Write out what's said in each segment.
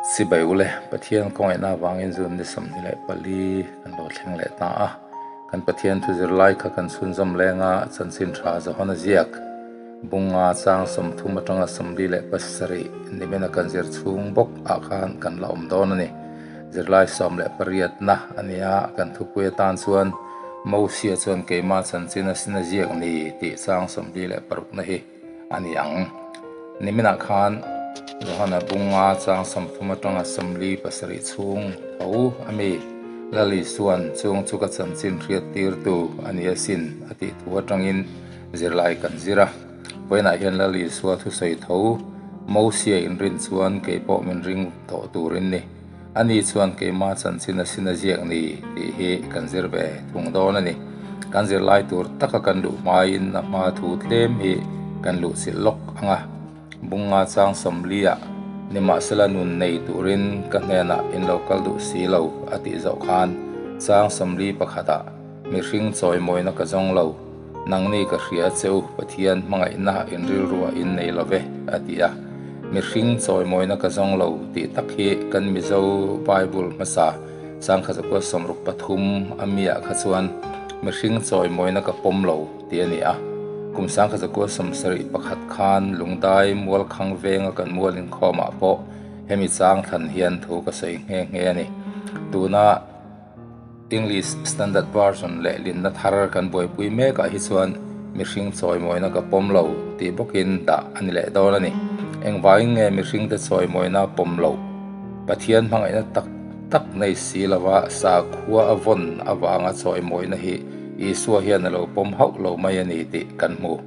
Chibai ule, Pathian kawngaihna avangin June ni 24 kan lo thleng leh ta a. Kan Pathian thu zirlai kha kan chhunzawm leng a, chanchin tha Johana ziak bunga chang 30 atanga 47 nimina kan zir chhung bawk ah khan kan la awm dawn a ni. Zirlai 18 na a ni a, kan thupui atan chuan Mosia chuan keimah chanchin a sin a ziak ni tih chang 46 na hi a ni ang. Niminah khan Johana bunga chang 30 atanga 47 chhung tho a mi. Lal Isuan chung chu ka chanchin hriat tirtu a ni asin a tih thu atangin zirlai kan zir a. Vawiinah hian Lal Isua thusawi tho Mosia inrin chuan kei pawh min ring tawh turin ni. Ani chuan keimah chanchin a sin a ziak ni tih hi kan zir ve thung dawn a ni. Kan zirlai tur taka kan luh hmain a hma thu tlem hi kan luh chilh lawk ang a. Bunga chang 40 ah nimahsela nun nei turin ka hnenah in lo kal duh si lo a tih zawh khan chang 41 ah mihring chawimawina ka zawng lo, nangni ka hria cheu Pathian hmangaihna in rilruah in nei lo ve a ti a. Mihring chawimawina ka zawng lo tih tak hi kan Mizo Bible hmasa sangkhat zakua 63 a miah kha chuan mihring chawimawina ka pawm lo tih a ni a. Kum 1971 khan Lungdai Mualkhang venga kan mual inkhawmah pawh hemi chang thlan hian thu ka sawi nghe nghe a ni. Tuna English Standard Version leh linna thar kan buaipui mekah hi chuan mihring chawimawina ka pawm lo tih bawkin dah a ni leh dawn a ni. Engvangin nge mihringte chawimawina pawm loh? Pathian hmangaihna tak tak nei si lova sakhua a vawn avanga chawimawina hi Isua hian a lo pawm hauh lo mai a ni tih kan hmu.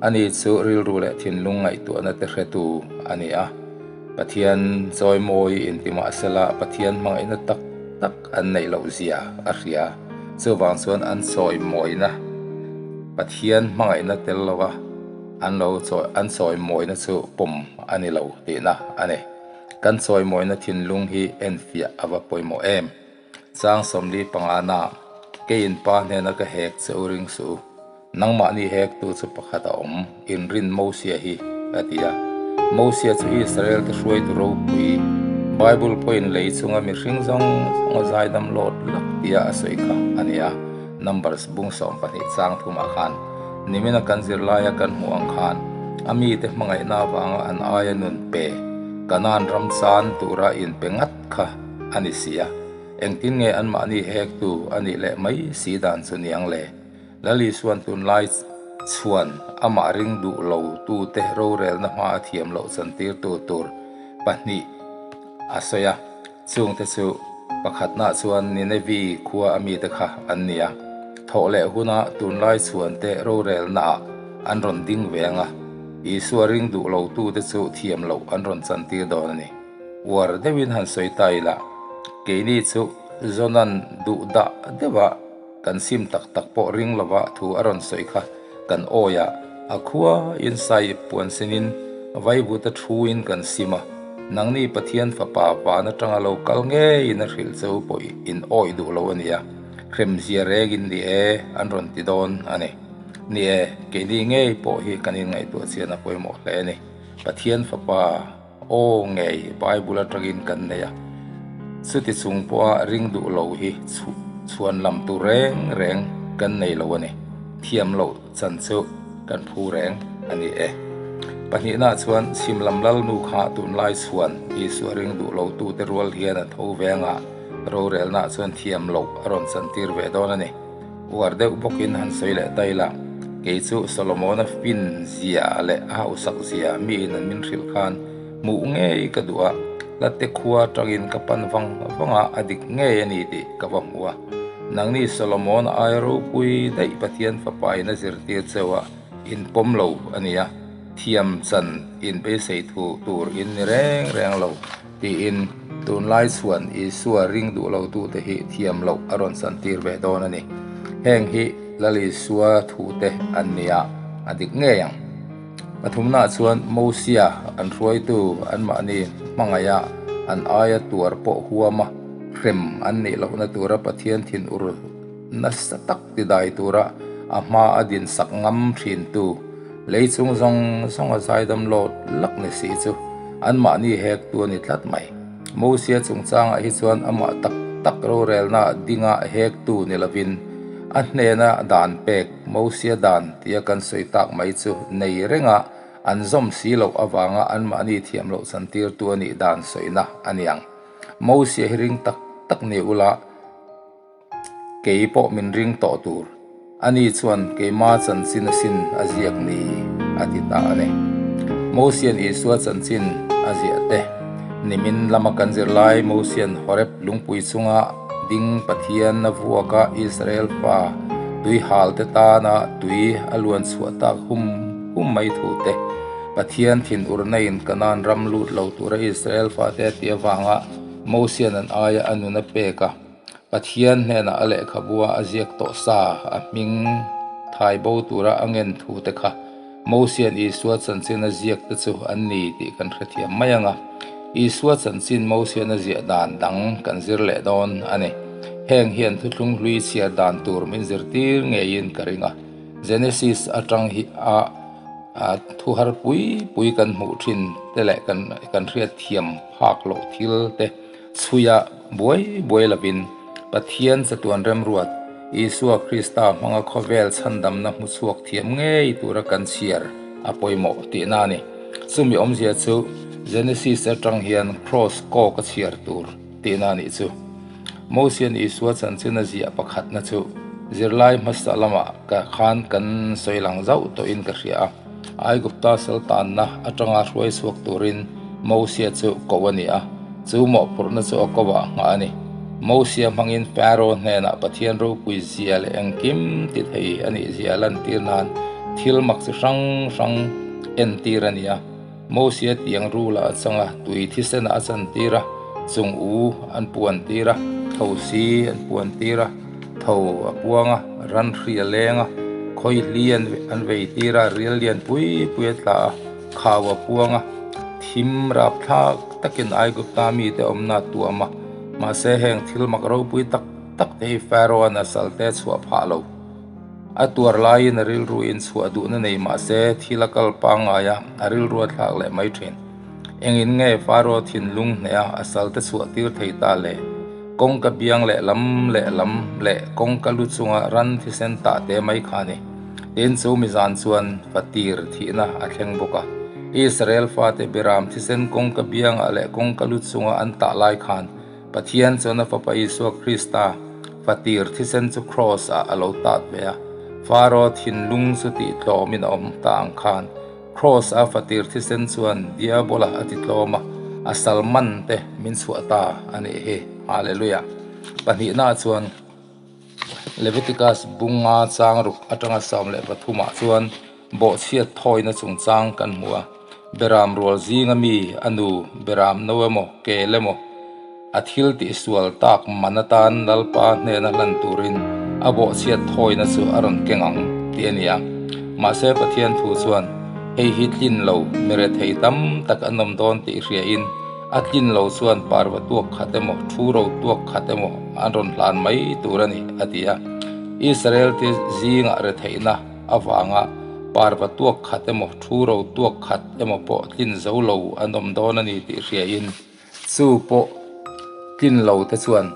Ani chu rilru leh thinlung ngaihtuahna te hretu a ni a. Pathian chawimawi inti mahsela Pathian hmangaihna tak tak an neih loh zia a hria. Chuvang chuan an chawimawina Pathian hmangaihna tel lova an lo an chawimawina chu pawm a ni lo tihna a ni. Kan chawimawina thinlung hi enfiah a va pawimawh em. Chang 45 na keiin pa hnena ka hek che u ring suh u. Nangmahni hektu chu pakhat a awm, inrin Mosia hi, a ti a. Mosia chu Israel te hruaitu ropui, Bible pawhin lei chunga mihring zawng zawnga zaidam lawt lak tia a sawi kha a ni a, Numbers bung 12 chang thumah khan nimina kan zirlaia kan hmuh ang khan a mite hmangaihna avanga an aia nun pe, Kanaan ram chan tura inpe ngat kha a ni si a. Engtin nge anmahni hektu a nih leh mai si dan chu niang le? Lal Isuan tunlai chuan amah ring duh lo tute rorelna hma a thiam loh chantirtu tur pahnih a sawi a. Chungte chu pakhatna chuan Ninevi khua a mite kha an ni a. Thawh leh huna tunlai chhuante rorelnaah an rawn ding ve ang a, Isua ring duh lo tute chu thiam loh an rawn chantir dawn a ni. Uar deuhin han sawi ta ila, keini chu Jonan duh dah deuhah kan sim tak tak pawh ring lova thu a rawn sawi kha kan awi a, a khua in sai puan sinin vaivuta thuin kan sim a, nangni Pathian fapa van atanga lo kal ngeiin a hrilh cheu pawh in awi duh lo a nia, hremzia rengin ni e an rawn ti dawn a ni. Ni e, keini ngei pawh hi kan inngaihtuah chian a pawimawh hle a ni. Pathian fapa aw ngei Bible atangin kan nei a, chuti chung pawha ring duh lo hi chhuan lam tur reng reng kan nei lo a ni. Thiam loh chan chu kan phu reng a ni e. Pahnihna chuan chhim lam lal nu kha tunlai chhuan Isua ring duh lo tute rual hian a tho veng a, rorelna chuan thiam loh a rawn chantir ve dawn a ni. Uar deuh bawkin han sawi leh ta ila, kei chu Solomona fin zia leh a hausak zia miin an min hrilh khan hmuh ngei ka duh a, hlatte khua atangin ka pan vang vang a, a dik ngei a ni tih ka va hmu a. Nangni Solomona ai ropui daih Pathian fapa in a zirtir cheu a, in pawm lo a nia, thiam chan in beisei thu tur in ni reng reng lo. Tiin tunlai chuan Isua ring duh lo tute hi thiam loh a rawn chantir ve dawn a ni. Heng hi Lal Isua thute an ni a, a dik ngei ang. Pathumna chuan Mosia an hruaitu anmahni hmangaiha an aia tuar pawh huama hrem an nih lohna tura Pathian thinur nasa tak tidai tura a hma a dinsak ngam thintu lei chung zawng zawnga zaidam lawt lak ni si chu anmahni hektu a ni tlat mai. Mosia chungchangah hi chuan amah tak tak rorelna dinga hektu ni lovin a hnena dan pek Mosia dan tia kan sawi tak mai chu nei renga an zawm si loh avanga anmahni thiam loh chantirtu a nih dan sawina a ni ang. Mosia hi ring tak tak ni ula kei pawh min ring tawh tur. Ani chuan keima chanchin asin a ziak ni a ti ta a ni. Mosian Isua chanchin a ziah te, nimin lama kan zirlai Mosian Horeb lungpui chunga ding Pathian a vuaka Israel fa tui hal te tana tui a luan chhuah tak hum hum mai thu te, Pathian thinurna in Kanaan ram lut lo tura Israel fate a tih avanga Mosian an aia a nun a pek a. Pathian hnenah a lehkhabua a ziak tawh sa a hming thai bo tura a ngen thu te kha Mosian Isua chanchin a ziak te chu an ni tih kan hrethiam mai ang a. Isua chanchin Mosian a ziah dan dang kan zir leh dawn a ni. Heng hian thuthlung hlui chhiar dan tur min zirtir ngeiin ka ring a. Genesis atang hi a thu har pui pui kan hmuh thin te leh kan kan hriatthiam phak loh thil te Chhuia buai buai lovin Pathian chatuan remruat Isua Krista hmanga khawvel chhandamna hmu chhuak thiam ngei tura kan chhiar a pawimawh tihna a ni. Chumi awmzia chu Genesis atang hian Kross kawk a chhiar tur tihna a nih chu. Mosian Isua chanchin a ziah pakhatna chu zirlai hmasa lamah ka khan kan sawi lang zauh tawhin ka hria a. Aigupta saltanna atanga hruai chhuak turin Mosia chu koh a ni a, chu mawhphurhna chu a koh ah nghah a ni. Mosia hmangin Pharaoh hnenah Pathian ropui zia leh engkim ti thei a nih zia lantir nan thil mak chi hrang hrang entir a ni a. Mosia tiang rula a chang a, tui thisenah a chantir a, chung u an puan tir a, thosi an puan tir a, tho a puang a, ran hri a leng a, khawi hli an vei tir a, rial lian pui pui a tla a, khau a puang a, thim rap thlak takin Aigupta mite awmna a tuam a, mahse heng thil mak ropui tak tak te hi Pharaoh-a'n a salte chhuah phah lo. A tuar laiin a rilru in chhuah duhna nei mah se thil a kal pangngai a, a rilru a thlak leh mai thin. Engin nge Pharaoh thinlung hneha a salte chhuah tir thei ta le? Kawngka biang leh lam leh lam leh kawngka lu chunga ran thisen tah te mai kha a ni. Tin, chu mizan chuan fatir thihna a thleng bawk a. Israel fate Biram thisen kawngka biangah leh kawngka lu chunga an tah lai khan Pathian chuan a Fapa Isua Krista fatir thisen chu Kraws ah a lo tat ve a. Faro thinlung chu tih tlawmin a awm ta ang khan, Kraws a fatir thisen chuan Diabola a ti tlawm a, a sal man te min chhuah ta a nih hi. Hallelujah. Pahnihna chuan Leviticus bunga chang ruk atanga 13 ah chuan bawhchhiat thawina chungchang kan hmu a. Beram rual zinga mi a nu Beram no emaw kel emaw a thil tihsual tak man atan Lalpa hnena hlan turin a bawhchhiat thawina chu a rawn keng ang tih a ni a. Mahse Pathian thu chuan hei hi tlin lo mi rethei tam tak an awm dawn tih hriain a tlin lo chuan parva tuak khat emaw thu ro tuak khat emaw an rawn hlan mai tur a ni a ti a. Israel te zingah retheihna avanga parva tuak khat emaw thu ro tuak khat emaw pawh tlin zo lo an awm dawn a ni tih hriain chu pawh tlin lo te chuan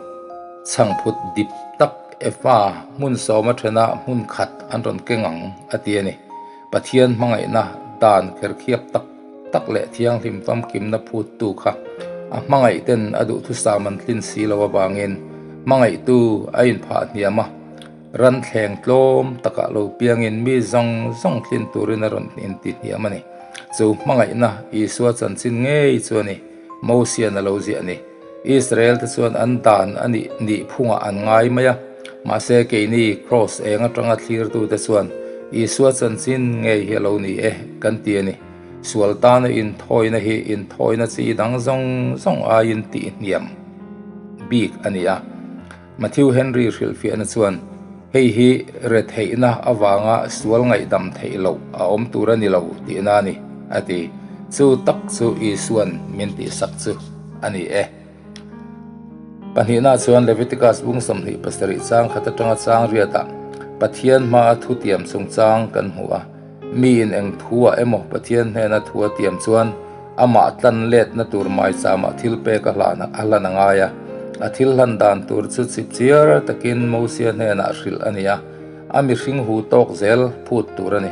chhangphut dip tak efa hmun sawma thena hmun khat an rawn keng ang a ti a ni. Pathian hmangaihna dan kherkhiap tak tak leh thianghlim famkimna phuttu kha a hmangaih ten a duhthusam an tlin si lo avangin hmangaihtu a inphah hniam a. Ran thleng tlawm takah lo piangin mi zawng zawng tlin turin a rawn inti hniam a ni. Chu hmangaihna Isua chanchin ngei chu a ni, Mosian a lo ziah a ni. Israel te chuan an dan a nih nih phungah an ngai mai a, mahse keini Kraws eng atanga thlirtute chuan Isua chanchin ngei hi a lo ni e kan ti a ni. Sual tana inthawina hi inthawina chi dang zawng zawng aiin tihhniam bik a ni a. Matthew Henry hrilhfiahna chuan, Hei hi retheihna avanga sual ngaihdam theih loh a awm tur a ni lo tihna a ni, a ti. Chu tak chu Isua'n min tihsak chu a ni e. Pahnihna chuan Leviticus bung 27 chang khat atanga chang riatah Pathian hmaa thutiam chungchang kan hmu a. Miin eng thu ah emaw Pathian hnena thu a tiam chuan Amah tlan letna tur maichama thil pek a hlan a hlan a ngai a. A thil hlan dan tur chu chipchiar takin Mosia hnenah hrilh a ni a, a mihring hu tawk zel phut tur a ni.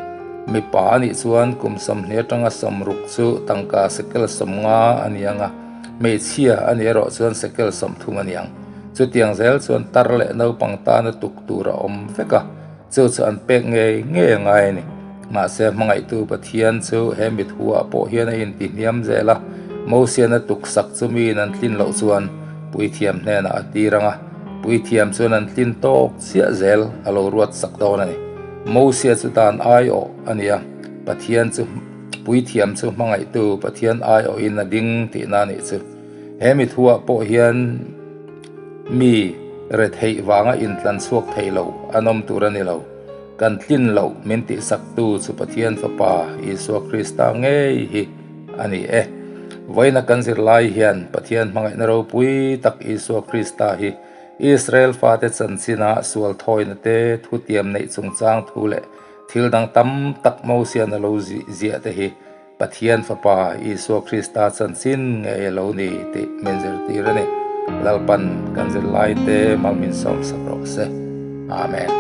Mipa a nih chuan kum 20 atanga 60 chu tangka sekel 50 a ni ang a, hmeichhia a nih erawh chuan sekel 30 a ni ang. Chutiang zel chuan tar leh naupang tana tuk tur a awm vek a. Chu chu an pek ngei ngei a ngai a ni. Mahse, hmangaihtu Pathian chu he mithuah pawh hian a intihniam zel a, Mosian a tuksak chu miin an tlin loh chuan Puithiam hnenah a tir ang a, Puithiam chuan an tlin tawk chiah zel a lo ruat sak dawn a ni. Mosia chu dan aiawh a ni a, Pathian chu Puithiam chu hmangaihtu Pathian aiawhin a ding tihna a nih chu. He mithuah pawh hian Mi retheih vanga intlan chhuak thei lo an awm tur a ni lo. Kan tlin loh min tihsaktu chu Pathian Fapa Isua Krista ngei hi a ni e. Vawiina kan zirlai hian Pathian hmangaihna ropui tak Isua Krista hi Israel fate chanchina sual thawina te thutiam neih chungchang thu leh thil dang tam tak Mosian a lo ziah te hi Pathian Fapa Isua Krista chanchin ngei a lo ni tih min zirtir a ni. Lalpan kan zirlaite mal min sawmsak rawh se. Amen.